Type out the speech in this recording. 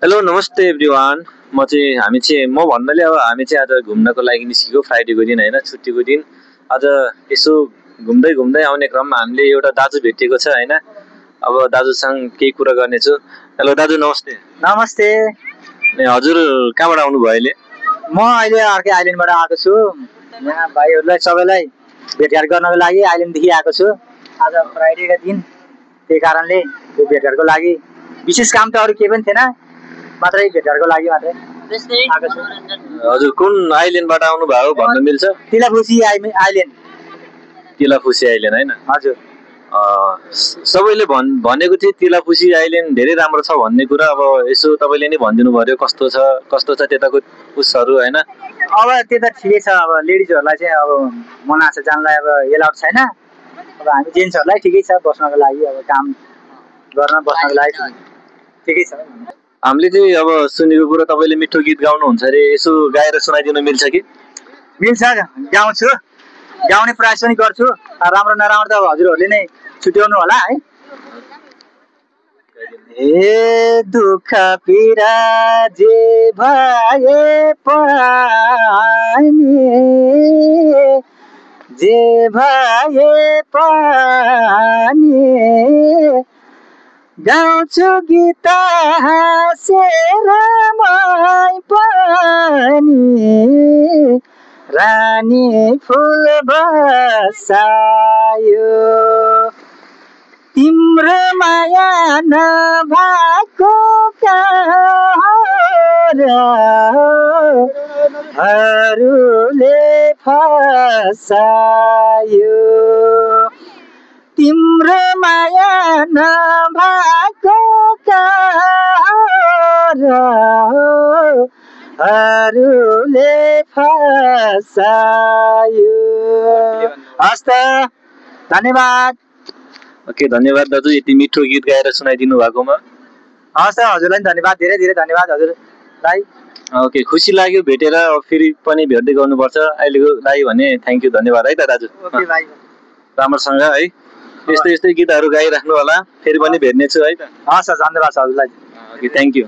hello नमस्ते everyone म भन्नाले अब हामी चाहिँ आज घुम्नको लागि निस्केको फ्राइडेको दिन हैन छुट्टीको दिन आज यसो घुम्दै घुम्दै आउने क्रममा हामीले एउटा दाजु भेटेको छ हैन अब दाजुसँग केही कुरा गर्नेछु हेलो दाजु नमस्ते नमस्ते ए हजुर कहाँबाट आउनु भयो अहिले म अहिले अर्कै आइल्यान्डबाट आएको छु यहाँ भाइहरूलाई सबैलाई भेटघाट गर्नको लागि आइल्यान्डदेखि आएको छु आज फ्राइडेको दिन त्यही कारणले यो भेटघाटको लागि विशेष काम त अरू केही पनि थिएन मात्रै भेटघाटको लागि मात्रै आएको छु हजुर कुन आइल्यान्डबाट आउनु भयो भन्न मिल्छ तिलाफुसी आइल्यान्ड तिलाफुसी आइल्यान्ड हैन हजुर सबैले भनेको थिए तिलाफुसी आइल्यान्ड धेरै राम्रो छ भन्ने कुरा अब यसो तपाईले नै भनिदिनु पर्यो कस्तो छ त्यताको उसहरु हैन अब त्यता ठिकै छ अब लेडिजहरुलाई चाहिँ अब मना छ जानलाई अब एलाउड छैन अब हामी जेन्ट्सहरुलाई ठिकै छ बस्नको लागि अब काम गर्न बस्नको लागि ठिकै छ हामीले चाहिँ अब सुनेको कुरा तपाईले मिठो गीत गाउनुहुन्छ रे यसो गाएर सुनाइदिन मिल्छ कि मिल्छ गाउँछु गाउने प्रयास पनि गर्छु राम्रो नराम्रो त अब हजुरहरूले नै छुट्याउनु होला है ए दुःख पीडा जे भए पनि गाउँछु गीत हाँसेर मै पनि रानी फुल बसायो तिम्रो माया नभएको हरूले फसायो तिम्रो माया नभएको हरूले फसायो हस्त धन्यवाद ओके धन्यवाद दाजु यति मिठो गीत गाएर सुनाइदिनु भएकोमा हस् धन्यवाद धेरै धेरै धन्यवाद हजुरलाई ओके खुसी लाग्यो भेटेर फेरि पनि भेट्दै गर्नुपर्छ अहिलेको लागि भने थ्याङ्क यू धन्यवाद है त दाजु ओके भाइ राम्रोसँग है यस्तै गीतहरू गाइराख्नु होला फेरि पनि भेट्नेछु है त हस् धन्यवाद हजुरलाई ओके थ्याङ्क यू